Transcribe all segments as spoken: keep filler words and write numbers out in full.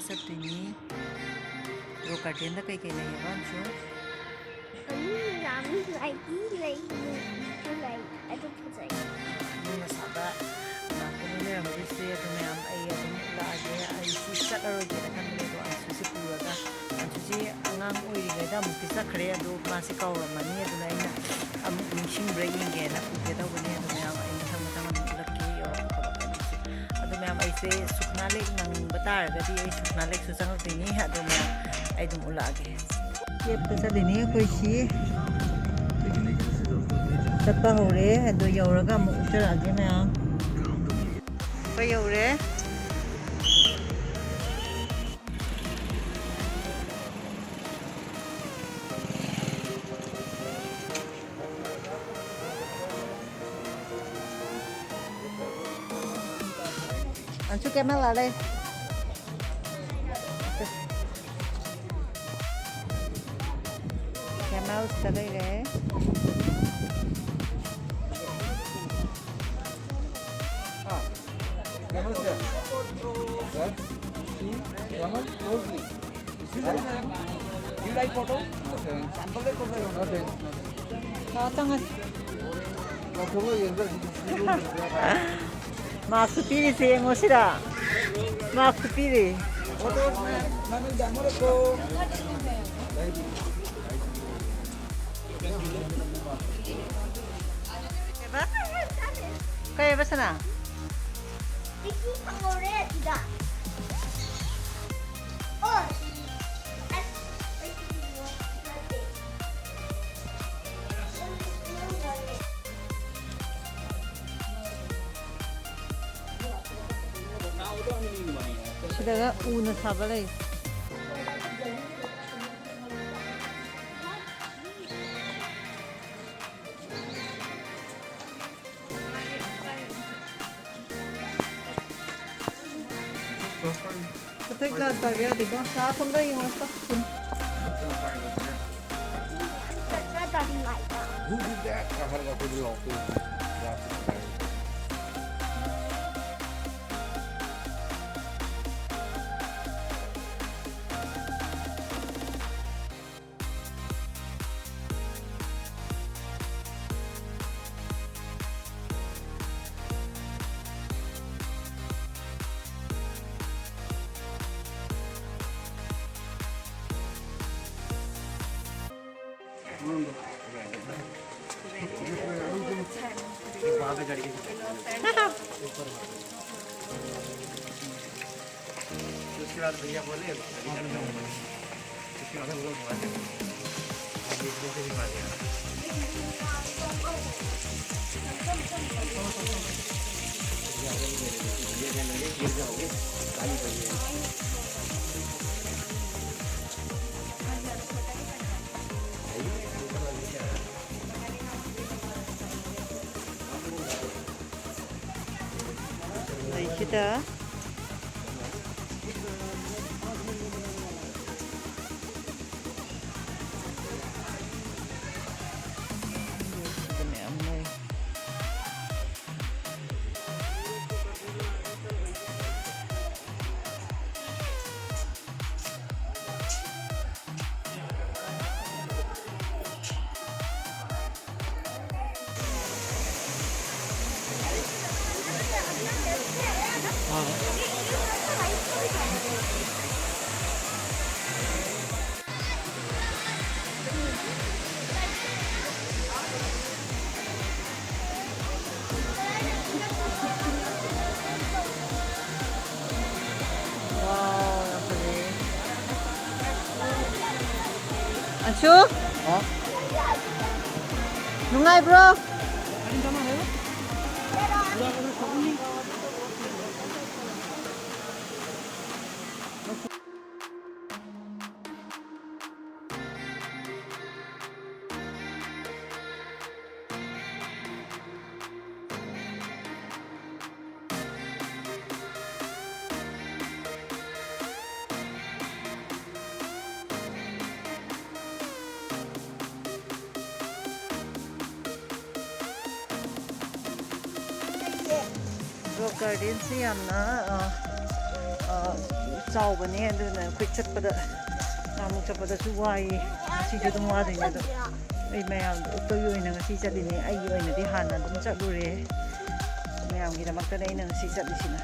ꯆꯠꯇꯣꯏꯅꯤ꯫ ꯔꯣꯛ ꯒꯥꯔꯗꯦꯟꯗ ꯀꯩꯀꯩ ꯂꯩꯌꯦꯕ ꯑꯃꯁꯨ? ꯃꯤ ꯌꯥꯝꯃꯤ, ꯂꯩꯗꯤ ꯂꯩ, ꯃꯤꯁꯨ ꯂꯩ, ꯑꯗꯨ ꯐꯖꯩ꯫ ꯃꯣꯏꯅ ꯁꯥꯕ ꯉꯥꯛꯇꯅꯤ ꯂꯩꯔꯝꯗꯣꯏꯁꯦ꯫ ꯑꯗꯨ ꯃꯌꯥꯝ ꯑꯩ ꯑꯗꯨꯝ ꯂꯥꯛꯑꯒꯦ꯫ ꯑꯩꯁꯤ ꯆꯠꯂꯔꯣꯏꯒꯦꯅ ꯈꯟꯕꯅꯦ, ꯑꯗꯣ ꯑꯟꯁꯨꯁꯤ ꯄꯨꯔꯒ꯫ ꯑꯟꯁꯨꯁꯤ ꯑꯉꯥꯡ ꯑꯣꯏꯔꯤꯉꯩꯗ ꯑꯃꯨꯛꯇꯤ ꯆꯠꯈ꯭ꯔꯦ, ꯑꯗꯣ ꯃꯥꯁꯤ ꯀꯥꯎꯔꯝꯃꯅꯤ꯫ ꯑꯗꯨꯅ ꯑꯩꯅ ꯑꯃꯨꯛ ꯅꯤꯡꯁꯤꯡꯕ꯭ꯔꯥ ꯌꯦꯡꯒꯦꯅ ꯄꯨꯒꯦ ꯇꯧꯕꯅꯦ꯫ ꯑꯗꯣ ꯃꯌꯥꯝ ꯑꯩ ꯃꯊꯪ ꯃꯊꯪ ꯑꯃꯨꯛ ꯎꯠꯂꯛꯀꯦ ꯌꯧꯔꯛꯄ ꯈꯣꯠꯂꯛꯄ ꯑꯗꯨꯁꯨ꯫ ꯑꯗꯣ ꯃꯌꯥꯝ ꯑꯩꯁꯦ ꯁꯨꯈꯅꯥ ꯂꯦꯛ ꯅꯪꯕ ꯇꯥꯔꯒꯗꯤ ꯑꯩ ꯁꯨꯈꯅꯥ ꯂꯦꯛꯁꯨ ꯆꯪꯉꯛꯇꯣꯏꯅꯤ꯫ ꯑꯗꯣ ꯃꯌꯥꯝ ꯑꯩ ꯑꯗꯨꯝ ꯎꯠꯂꯛꯑꯒꯦ꯫ ꯀꯦꯞꯇ ꯆꯠꯂꯤꯅꯤ ꯑꯩꯈꯣꯏꯁꯤ꯫ ꯆꯠꯄ ꯍꯧꯔꯦ꯫ ꯑꯗꯣ ꯌꯧꯔꯒ ꯑꯃꯨꯛ ꯎꯠꯆꯔꯛꯑꯒꯦ ꯃꯌꯥꯝ꯫ ꯑꯩꯈꯣꯏ ꯌꯧꯔꯦ꯫ ꯑꯟꯁꯨ ꯀꯦꯃꯦꯜ ꯂꯥꯛꯂꯦ꯫ ꯀꯦꯃꯦꯜꯁꯤꯗ ꯂꯩꯔꯦ꯫ Camel there. Sir, see, camel closely. You like photo? ꯉꯥꯛꯇꯪ ꯃꯥꯛꯁ ꯄꯤꯔꯤꯁꯦ ꯌꯦꯡꯉꯣ ꯁꯤꯗ꯫ ꯃꯥꯛꯁ ꯄꯤꯔꯤ꯫ Photo, ma'am, ma'am, camera ko. ꯀꯩꯕ? ꯀꯩꯕ ꯁꯅꯥ? ꯄꯤꯛꯇꯨ ꯐꯪꯍꯧꯔꯦ ꯑꯗꯨꯗ꯫ ꯑꯣ! ꯑꯁ! ꯁꯤꯗꯒ ꯎꯅ ꯁꯥꯕ ꯂꯩ꯫ ꯃꯊꯛ ꯂꯥꯛꯄ ꯌꯥꯗꯦꯀꯣ꯫ ꯁꯥ ꯁꯣꯝꯗ ꯌꯦꯡꯉꯣ, ꯁꯥ꯫ Who did that? I had to go to the office. Yeah. उसके बाद भैया बोले, "अभी करते हैं।" उसके बाद हम लोग घुमा देंगे। ꯂꯩꯁꯤꯗ꯫ ꯃꯌꯥꯝ ꯂꯩ꯫ Wow, ꯌꯥꯝ ꯐꯖꯩꯌꯦ꯫ ꯑꯟꯁꯨ? ꯍꯥ? ꯅꯨꯡꯉꯥꯏꯕ꯭ꯔꯣ? ꯔꯣꯛ ꯒꯥꯔꯗꯦꯟꯁꯤ ꯌꯥꯝꯅ, ꯑ, ꯑ, ꯆꯥꯎꯕꯅꯦ, ꯑꯗꯨꯅ ꯑꯩꯈꯣꯏ ꯆꯠꯄꯗ, ꯅꯍꯥꯟꯃꯨꯛ ꯆꯠꯄꯗꯁꯨ ꯋꯥꯏꯌꯦ, ꯉꯁꯤꯁꯨ ꯑꯗꯨꯝ ꯋꯥꯗꯣꯏꯅꯦ꯫ ꯑꯗꯣ ꯑꯩ ꯃꯌꯥꯝ ꯎꯠꯄꯒꯤ ꯑꯣꯏꯅ ꯉꯁꯤ ꯆꯠꯂꯤꯅꯦ, ꯑꯩꯒꯤ ꯑꯣꯏꯅꯗꯤ ꯍꯥꯟꯅ ꯑꯗꯨꯝ ꯆꯠꯂꯨꯔꯦ꯫ ꯃꯌꯥꯝꯒꯤꯗꯃꯛꯇꯅꯦ ꯑꯩꯅ ꯉꯁꯤ ꯆꯠꯂꯤꯁꯤꯅ꯫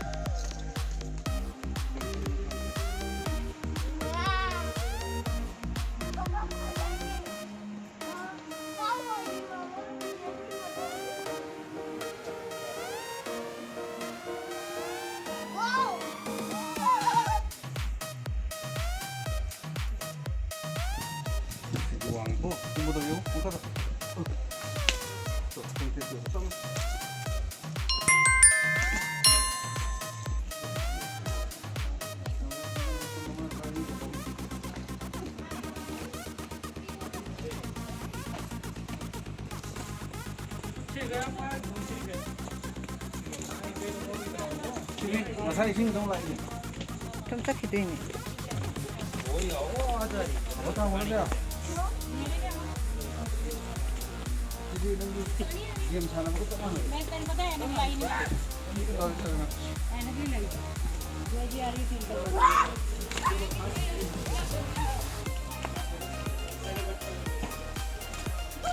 ꯀꯨꯝꯕꯗꯣ ꯌꯦꯡꯉꯨ, ꯃꯈꯥꯗ꯫ ꯇꯣ, ꯇꯣ, ꯇꯣ, ꯇꯣ, ꯇꯞꯅ꯫ ꯉꯁꯥꯏ ꯏꯁꯤꯡ ꯑꯗꯨꯝ ꯂꯥꯛꯏꯅꯦ꯫ ꯁꯨꯝ ꯆꯠꯈꯤꯗꯣꯏꯅꯦ꯫ ꯁꯤꯗꯤ ꯅꯪꯒꯤ ꯒꯦꯝ ꯁꯥꯟꯅꯕꯒ ꯆꯞ ꯃꯥꯟꯅꯩ꯫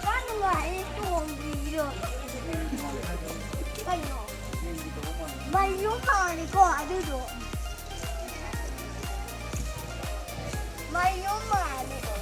ꯀꯥꯟꯅ ꯃꯥꯏ ꯇꯣꯡꯕꯤꯔꯣ꯫ ꯀꯩꯅꯣ? ꯃꯌꯨꯝ ꯃꯥꯜꯂꯤꯀꯣ ꯑꯗꯨꯗꯣ꯫ ꯃꯌꯨꯝ ꯃꯥꯜꯂꯤꯀꯣ꯫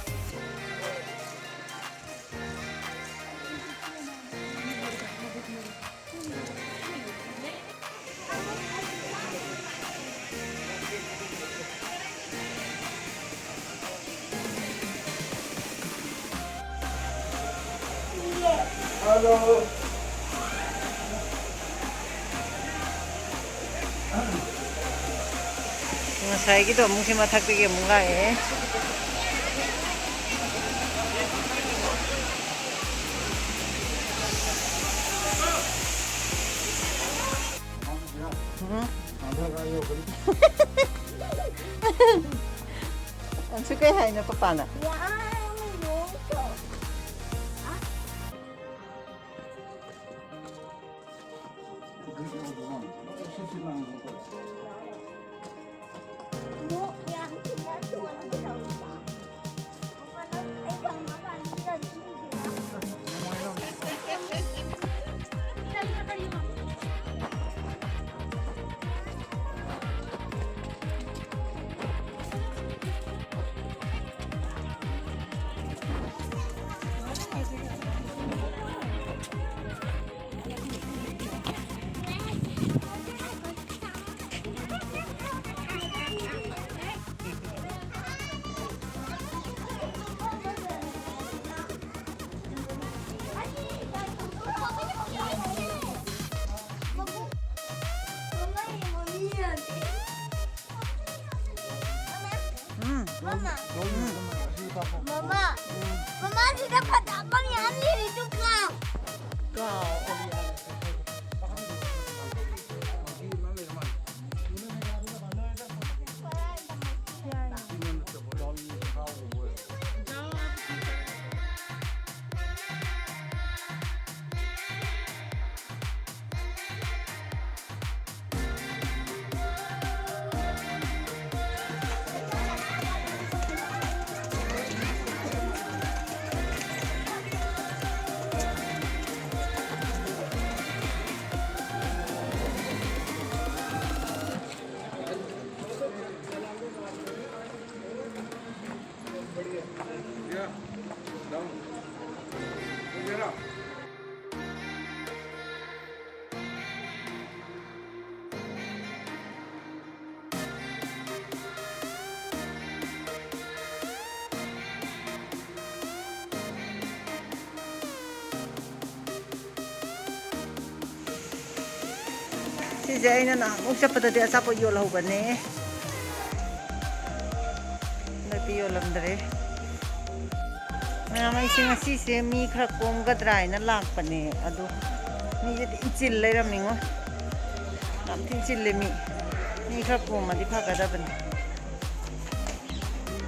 ꯉꯁꯥꯏꯒꯤꯗꯣ ꯑꯃꯨꯛ ꯁꯤ ꯃꯊꯛꯇꯒꯤ ꯑꯃꯨꯛ ꯂꯥꯛꯑꯦ꯫ ꯎꯝ꯫ ꯑꯟꯁꯨ ꯀꯩ ꯍꯥꯏꯅꯣ ꯄꯄꯥꯅ? ꯃꯃꯥ꯫ ꯎꯝ꯫ ꯃꯃꯥ꯫ ꯎꯝ꯫ ꯃꯃꯥ, ꯁꯤꯗ ꯐꯖꯕ ꯃꯌꯥꯝ ꯂꯩꯔꯤꯗꯨ ꯀꯥꯎ꯫ ꯀꯥꯎ꯫ ꯁꯤꯁꯦ ꯑꯩꯅ ꯅꯍꯥꯟꯃꯨꯛ ꯆꯠꯄꯗꯗꯤ ꯑꯆꯥꯄꯣꯠ ꯌꯣꯜꯍꯧꯕꯅꯦ꯫ ꯍꯟꯗꯛꯇꯤ ꯌꯣꯜꯂꯝꯗ꯭ꯔꯦ꯫ ꯃꯌꯥꯝ, ꯑꯩꯁꯦ ꯉꯁꯤꯁꯦ ꯃꯤ ꯈꯔ ꯀꯣꯝꯒꯗ꯭ꯔꯥ ꯍꯥꯏꯅ ꯂꯥꯛꯄꯅꯦ, ꯑꯗꯣ ꯃꯤꯁꯦ ꯊꯤ ꯆꯤꯜ ꯂꯩꯔꯝꯃꯤꯉꯣ꯫ ꯌꯥꯝ ꯊꯤꯅ ꯆꯤꯜꯂꯦ ꯃꯤ꯫ ꯃꯤ ꯈꯔ ꯀꯣꯝꯃꯗꯤ ꯐꯒꯗꯕꯅꯤ꯫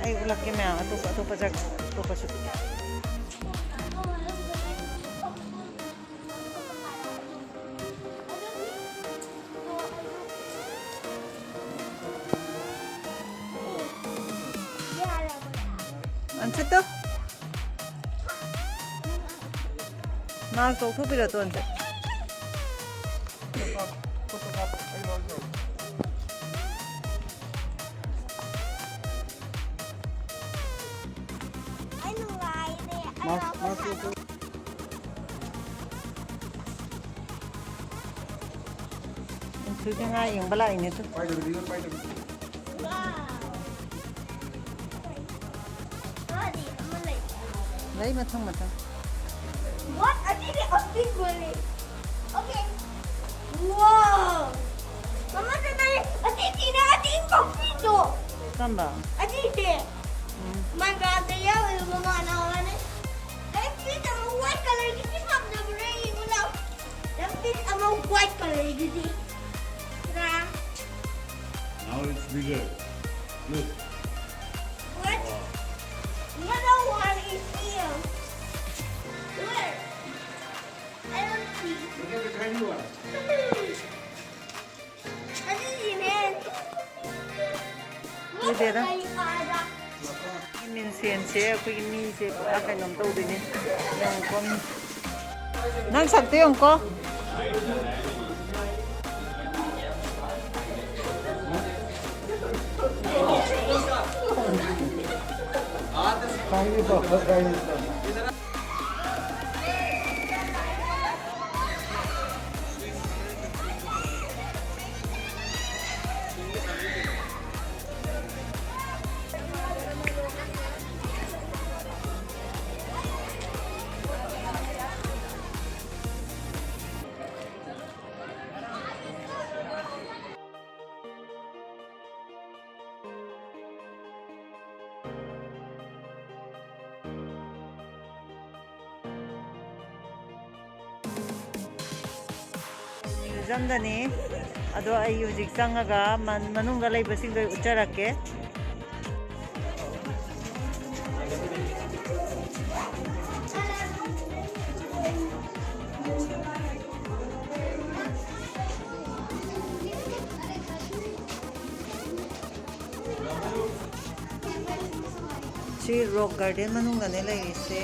ꯑꯩ ꯎꯠꯂꯛꯀꯦ ꯃꯌꯥꯝ, ꯑꯇꯣꯞꯄ, ꯑꯇꯣꯞꯄ ꯖꯒꯥ, ꯑꯇꯣꯞꯄꯁꯨ꯫ ꯑꯟꯁꯤꯠꯇꯨ꯫ ꯃꯥꯛꯁ ꯂꯧꯊꯣꯛꯄꯤꯔꯣ, ꯇꯣꯟꯁꯦ꯫ ꯑꯩ ꯅꯨꯡꯉꯥꯏꯔꯦ꯫ ꯑꯩ ꯃꯥꯛꯁ, ꯃꯥꯛꯁ ꯂꯧꯊꯣꯛ꯫ ꯏꯟꯁꯨꯁꯦ ꯉꯥ ꯌꯦꯡꯕ ꯂꯥꯛꯏꯅꯦ ꯇꯨ꯫ ꯂꯩ, ꯃꯊꯪ ꯃꯊꯪ꯫ What? ꯑꯁꯤꯗꯤ ꯑꯄꯤꯛꯄꯅꯤ꯫ Okay. Wow. ꯃꯃꯥ, ꯆꯠꯅꯔꯦ꯫ ꯑꯁꯤꯗꯤꯅꯦ, ꯑꯇꯦꯟꯕ ꯄꯤꯗꯣ꯫ ꯀꯝꯕ? ꯑꯁꯤꯁꯦ ꯎꯝ꯫ ꯃꯥꯏꯀ꯭ꯔꯥꯐꯇ ꯌꯥꯎꯔꯤꯕ ꯃꯃꯥꯟꯅꯕꯅꯦ꯫ ꯅꯪ ꯐꯤꯠ ꯑꯃ ꯋꯥꯏꯠ ꯀꯂꯔꯒꯤꯁꯤ ꯄꯥꯝꯖꯕ꯭ꯔꯥ? ꯌꯦꯡꯉꯨ ꯂꯥꯎ꯫ ꯅꯪ ꯐꯤꯠ ꯑꯃ ꯋꯥꯏꯠ ꯀꯂꯔꯒꯤꯁꯤ꯫ ꯀꯅꯥ? Now it's bigger. Look. What? Another one is here. Where? I don't see. Look at the tiny one. ꯑꯗꯨꯗꯤꯅꯦ꯫ ꯎꯗꯦꯗ꯫ ꯀꯩ ꯀꯥꯗ? ꯃꯤꯟꯁꯦꯟꯁꯦ ꯑꯩꯈꯣꯏꯒꯤ ꯃꯤꯁꯦ ꯄꯨꯔꯥ ꯀꯩꯅꯣꯝ ꯇꯧꯗꯣꯏꯅꯦ꯫ ꯌꯦꯡꯉꯨꯀꯣ ꯃꯤ꯫ ꯅꯪ ꯁꯛꯇꯣ ꯌꯦꯡꯉꯨꯀꯣ꯫ ꯃ꯭ꯌꯨꯖꯝꯗꯅꯤ꯫ ꯑꯗꯣ ꯑꯩ ꯍꯧꯖꯤꯛ ꯆꯪꯉꯒ ꯃꯟ-, ꯃꯅꯨꯡꯗ ꯂꯩꯕꯁꯤꯡꯗꯣ ꯑꯩ ꯎꯠꯆꯔꯛꯀꯦ꯫ ꯁꯤ ꯔꯣꯛ ꯒꯥꯔꯗꯦꯟ ꯃꯅꯨꯡꯗꯅꯦ ꯂꯩꯔꯤꯁꯦ꯫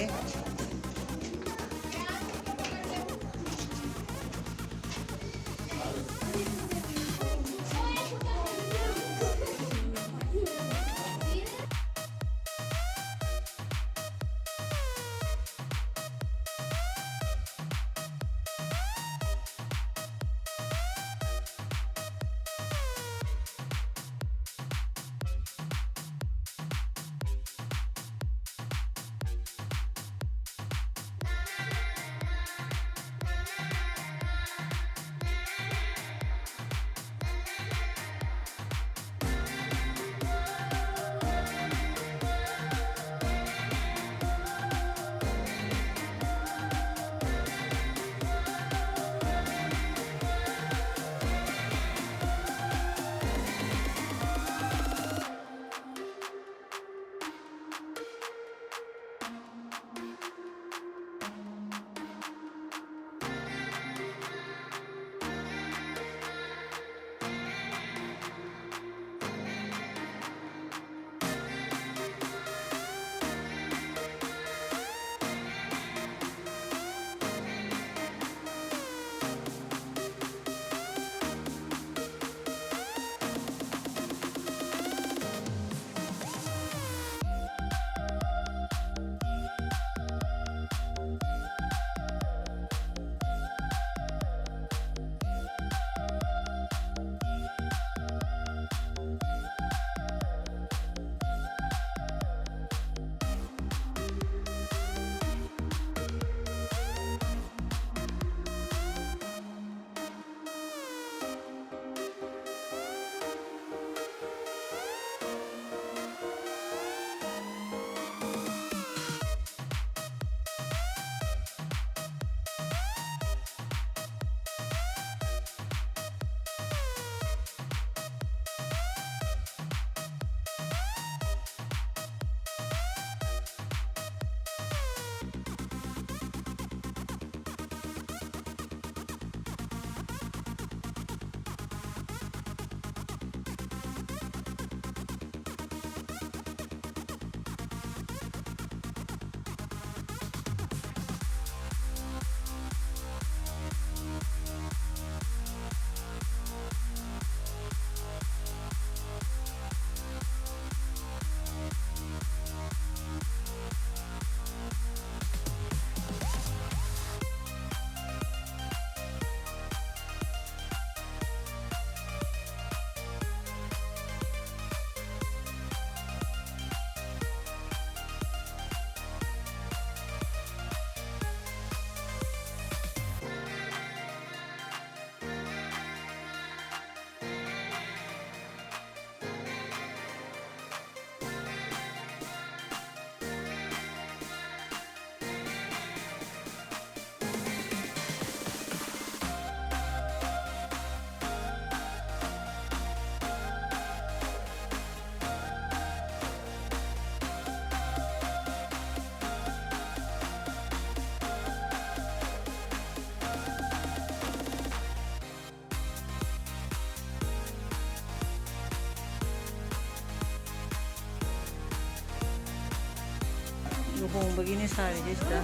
ꯂꯨꯍꯣꯡꯕꯒꯤꯅꯦ ꯁꯥꯔꯤꯁꯦ ꯁꯤꯗ꯫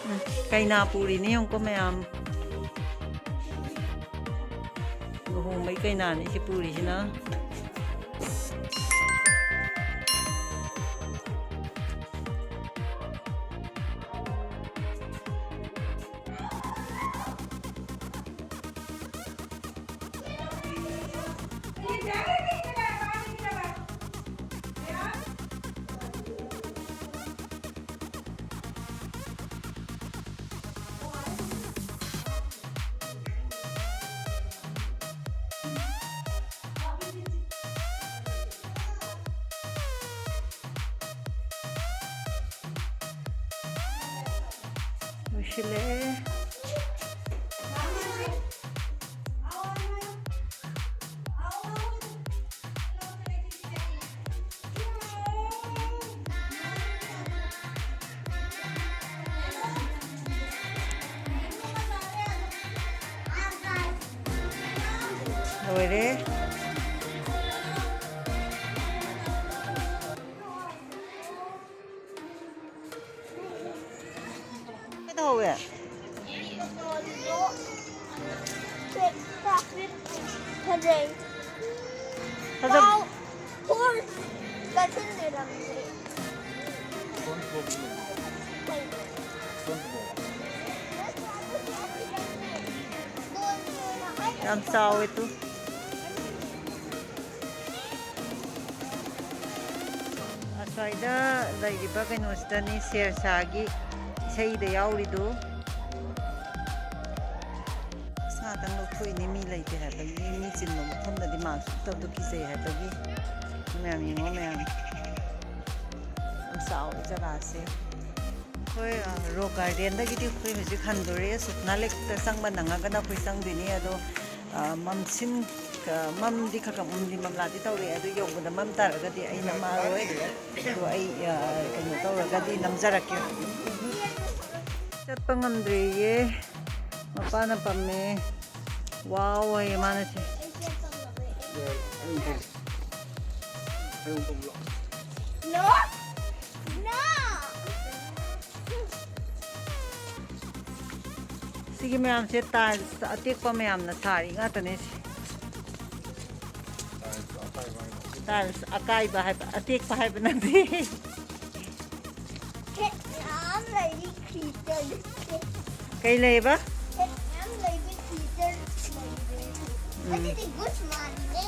ꯎꯝ, ꯀꯩꯅꯥ ꯄꯨꯔꯤꯅꯦ ꯌꯦꯡꯉꯨꯀꯣ ꯃꯌꯥꯝ꯫ ꯂꯨꯍꯣꯡꯕꯩ ꯀꯩꯅꯥꯅꯤ ꯁꯤ ꯄꯨꯔꯤꯁꯤꯅ꯫ ꯂꯣꯏꯁꯤꯜꯂꯛꯑꯦ꯫ ꯂꯣꯏꯔꯦ꯫ ꯀꯩꯗꯧꯍꯧꯋꯦ? ꯐꯖꯩ꯫ ꯐꯖ- ꯀꯥꯎ-, ꯍꯣꯔ ꯀꯩꯊꯦꯜ ꯂꯩꯔꯝꯗꯦ꯫ ꯌꯥꯝ ꯆꯥꯎꯋꯦ ꯇꯨ꯫ ꯑꯁ꯭ꯋꯥꯏꯗ ꯂꯩꯔꯤꯕ ꯀꯩꯅꯣꯁꯤꯗꯅꯤ ꯁꯦꯔꯁꯥꯒꯤ ꯏꯁꯩꯗ ꯌꯥꯎꯔꯤꯗꯨ꯫ ꯃꯁꯥ ꯉꯥꯛꯇꯪ ꯂꯧꯊꯣꯛꯏꯅꯦ, ꯃꯤ ꯂꯩꯇꯦ ꯍꯥꯏꯕꯒꯤ, ꯃꯤ ꯆꯤꯟꯕ ꯃꯐꯝꯗꯗꯤ ꯃꯥꯛꯁ ꯎꯞꯇꯕꯗꯣ ꯀꯤꯖꯩ ꯍꯥꯏꯕꯒꯤ꯫ ꯃꯌꯥꯝ ꯌꯦꯡꯉꯣ, ꯃꯌꯥꯝ꯫ ꯌꯥꯝ ꯆꯥꯎꯋꯦ ꯖꯒꯥꯁꯦ꯫ ꯑꯩꯈꯣꯏ, ꯑ, ꯔꯣꯛ ꯒꯥꯔꯗꯦꯟꯗꯒꯤꯗꯤ ꯑꯩꯈꯣꯏ ꯍꯧꯖꯤꯛ ꯍꯟꯗꯣꯔꯦ꯫ ꯁꯨꯞꯅꯥ ꯂꯦꯛꯇ ꯆꯪꯕ ꯅꯪꯉꯒꯅ ꯑꯩꯈꯣꯏ ꯆꯪꯗꯣꯏꯅꯤ꯫ ꯑꯗꯣ ꯑ, ꯃꯝꯁꯤꯟ-, ꯑ, ꯃꯝꯗꯤ ꯈꯔ ꯈꯔ ꯃꯝꯗꯤ ꯃꯝꯂꯥꯗꯤ ꯇꯧꯔꯛꯑꯦ, ꯑꯗꯨ ꯌꯧꯕꯗ ꯃꯝ ꯇꯥꯔꯒꯗꯤ ꯑꯩ ꯅꯝꯃꯛꯑꯔꯣꯏ꯫ ꯑꯗꯣ ꯑꯩ, ꯑ, ꯀꯩꯅꯣ ꯇꯧꯔꯒꯗꯤ ꯅꯝꯖꯔꯛꯀꯦ꯫ ꯆꯠꯄ ꯉꯝꯗ꯭ꯔꯦꯌꯦ, ꯃꯄꯥꯅ ꯄꯝꯃꯦ꯫ ꯋꯥꯎ ꯍꯥꯏꯌꯦ ꯃꯥꯅ ꯁꯤ꯫ No! No! ꯁꯤꯒꯤ ꯃꯌꯥꯝꯁꯦ tiles ꯑꯇꯦꯛꯄ ꯃꯌꯥꯝꯅ ꯁꯥꯔꯤ ꯉꯥꯛꯇꯅꯦ ꯁꯤ꯫ Tiles ꯑꯀꯥꯏꯕ ꯍꯥꯏꯕ, ꯑꯇꯦꯛꯄ ꯍꯥꯏꯕ ꯅꯠꯇꯦ꯫ ꯍꯦꯛ ꯃꯌꯥꯝ ꯂꯩꯔꯤ creature꯫ ꯀꯩ ꯂꯩꯕ? ꯍꯦꯛ ꯃꯌꯥꯝ ꯂꯩꯕꯤ creature ꯂꯩꯔꯦ꯫ ꯎꯝ꯫ ꯑꯗꯨꯗꯤ ꯒꯨꯁ ꯃꯥꯜꯂꯤꯅꯦ꯫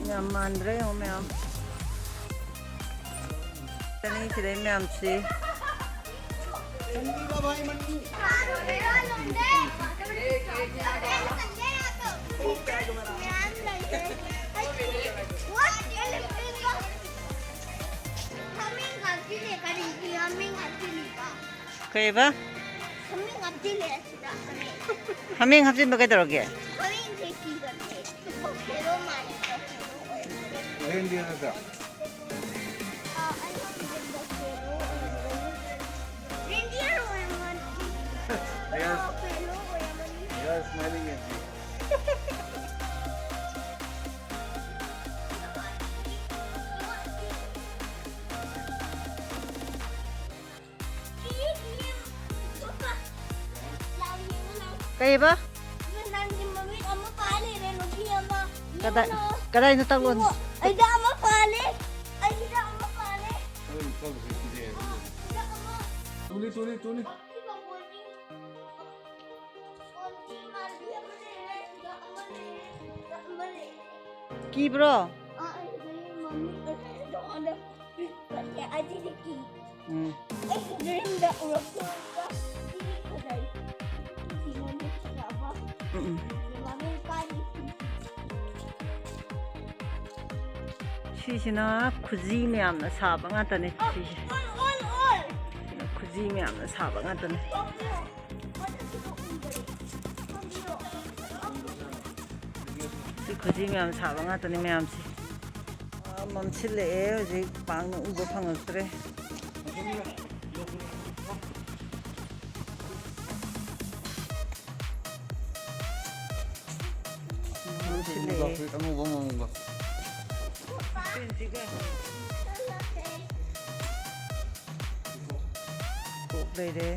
ꯌꯥꯝ ꯃꯥꯟꯗ꯭ꯔꯦ ꯌꯦꯡꯉꯣ ꯃꯌꯥꯝ꯫ ꯆꯅꯤ ꯁꯤꯗꯩ ꯃꯌꯥꯝꯁꯤ꯫ ꯀꯩꯕ? ꯍꯥꯃꯦꯡ ꯍꯥꯞꯆꯤꯟꯕ ꯀꯩꯗꯧꯔꯒꯦ? Reindeer ꯅꯠꯇ꯭ꯔꯥ? Reindeer ꯑꯣꯏꯔꯝꯃꯅꯤ꯫ They are, they are smiling at you. ꯀꯩꯕ? ꯅꯪꯒꯤ ꯃꯃꯤꯠ ꯑꯃ ꯄꯥꯜꯂꯦ, ꯅꯨꯄꯤ ꯑꯃ꯫ ꯀꯗꯥꯏ-, ꯌꯦꯡꯉꯣ꯫ ꯀꯗꯥꯏꯅꯣ ꯇꯥꯛꯂꯣꯅꯦ? ꯌꯦꯡꯉꯣ, ꯑꯩꯗ ꯑꯃ ꯄꯥꯜꯂꯦ, ꯑꯩꯒꯤꯗ ꯑꯃ ꯄꯥꯜꯂꯦ꯫ ꯁꯤꯗ ꯑꯃ꯫ ꯇꯨꯂꯤ, ꯇꯨꯂꯤ, ꯇꯨꯂꯤ꯫ ꯁꯤꯗ ꯑꯃ ꯂꯩꯔꯦ, ꯁꯤꯗ ꯑꯃ ꯂꯩꯔꯦ, ꯁꯤꯗ ꯑꯃ ꯂꯩꯔꯦ꯫ ꯀꯤꯕ꯭ꯔꯣ? ꯑꯥ, ꯑꯩ ꯃꯃꯤꯠ ꯑꯁꯤꯗ ꯑꯗ ꯄꯤꯛꯄꯁꯦ ꯑꯁꯤꯗꯤ ꯀꯤ꯫ ꯎꯝ꯫ ꯑꯩꯒꯤ dreamꯗ ꯎꯔꯛꯇꯣꯏꯕ꯫ ꯁꯤꯗꯤ ꯐꯖꯩ꯫ ꯁꯤ ꯃꯃꯤꯠ ꯐꯖꯕ꯫ ꯎꯝ, ꯎꯝ꯫ ꯃꯃꯤꯠ ꯀꯥꯏꯗꯤ ꯁꯤꯁꯤꯅ ꯈꯨꯖꯤ ꯃꯌꯥꯝꯅ ꯁꯥꯕ ꯉꯥꯛꯇꯅꯦ ꯁꯤꯁꯦ꯫ ꯃꯤ ꯃꯌꯥꯝꯅ ꯁꯥꯕ ꯉꯥꯛꯇꯅꯦ꯫ ꯁꯤ ꯈꯨꯖꯤ ꯃꯌꯥꯝ ꯁꯥꯕ ꯉꯥꯛꯇꯅꯤ ꯃꯌꯥꯝꯁꯦ꯫ ꯑꯥ, ꯃꯝꯁꯤꯜꯂꯛꯑꯦ, ꯍꯧꯖꯤꯛ ꯄꯥꯛꯅ ꯎꯕ ꯐꯪꯉꯛꯇ꯭ꯔꯦ꯫ ꯃꯝꯁꯤꯜꯂꯛꯑꯦ꯫ ꯑꯉꯧꯕ ꯑꯃꯃꯝꯒ꯫ ꯀꯣꯛ ꯂꯩꯔꯦ꯫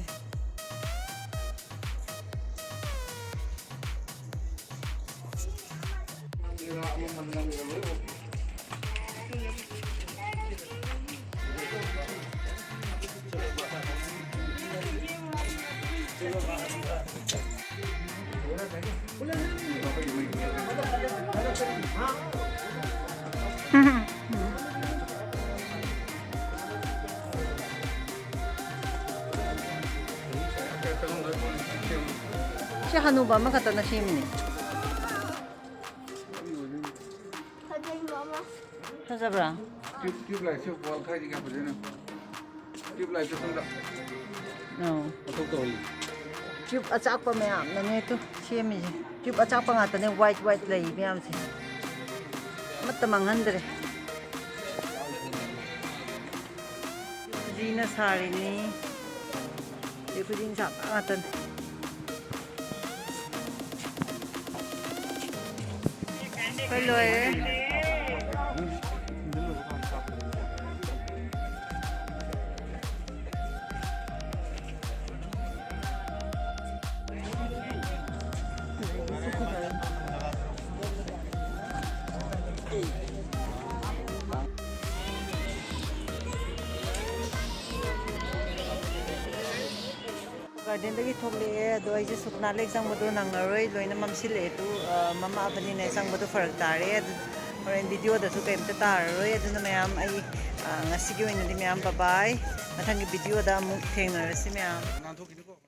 ꯁꯤ ꯍꯅꯨꯕ ꯑꯃꯈꯛꯇꯅ ꯁꯦꯝꯃꯤꯅꯦ꯫ ꯐꯖꯩ ꯃꯥꯃꯥ꯫ ꯐꯖꯕ꯭ꯔꯥ? ꯇ꯭ꯌꯨꯕ, ꯇ꯭ꯌꯨꯕ ꯂꯥꯏꯠꯁꯦ ꯋꯥꯜ ꯈꯥꯏꯗꯤ ꯀꯌꯥ ꯐꯖꯩꯅꯣ꯫ ꯇ꯭ꯌꯨꯕ ꯂꯥꯏꯠꯁꯦ ꯁꯣꯝꯗ꯫ ꯑꯧ꯫ ꯃꯊꯧ ꯇꯧꯍꯜꯂꯤ꯫ ꯇ꯭ꯌꯨꯕ ꯑꯆꯥꯛꯄ ꯃꯌꯥꯝꯅꯅꯦ ꯇꯨ ꯁꯦꯝꯃꯤꯁꯦ꯫ ꯇ꯭ꯌꯨꯕ ꯑꯆꯥꯛꯄ ꯉꯥꯛꯇꯅꯦ, ꯋꯥꯏꯠ ꯋꯥꯏꯠ ꯂꯩ ꯃꯌꯥꯝꯁꯦ꯫ ꯑꯃꯠꯇ ꯃꯥꯡꯍꯟꯗ꯭ꯔꯦ꯫ ꯈꯨꯖꯤꯅ ꯁꯥꯔꯤꯅꯤ꯫ ꯑꯗꯩ ꯈꯨꯖꯤꯟ ꯁꯥꯕ ꯉꯥꯛꯇꯅꯤ꯫ ꯑꯩꯈꯣꯏ ꯂꯣꯏꯔꯦ꯫ ꯒꯥꯔꯗꯦꯟꯗꯒꯤ ꯊꯣꯛꯂꯛꯑꯦ, ꯑꯗꯣ ꯑꯩꯁꯦ ꯁꯨꯛꯅꯥ ꯂꯦꯛ ꯆꯪꯕꯗꯣ ꯅꯪꯉꯔꯣꯏ, ꯂꯣꯏꯅ ꯃꯝꯁꯤꯜꯂꯛꯑꯦ꯫ ꯑꯗꯨ, ꯑ, ꯃꯝꯃꯛꯑꯕꯅꯤꯅ ꯆꯪꯕꯗꯣ ꯐꯔꯛ ꯇꯥꯔꯦ꯫ ꯑꯗꯨ ꯍꯣꯔꯦꯟ ꯚꯤꯗꯤꯑꯣꯗꯁꯨ ꯀꯩꯝꯇ ꯇꯥꯔꯔꯣꯏ꯫ ꯑꯗꯨꯅ ꯃꯌꯥꯝ, ꯑꯩ, ꯑ, ꯉꯁꯤꯒꯤ ꯑꯣꯏꯅꯗꯤ ꯃꯌꯥꯝ ꯕꯕꯥꯏ, ꯃꯊꯪꯒꯤ ꯚꯤꯗꯤꯑꯣꯗ ꯑꯃꯨꯛ ꯊꯦꯡꯅꯔꯁꯤ ꯃꯌꯥꯝ꯫ ꯅꯥꯟꯊꯣꯛꯈꯤꯅꯨꯀꯣ꯫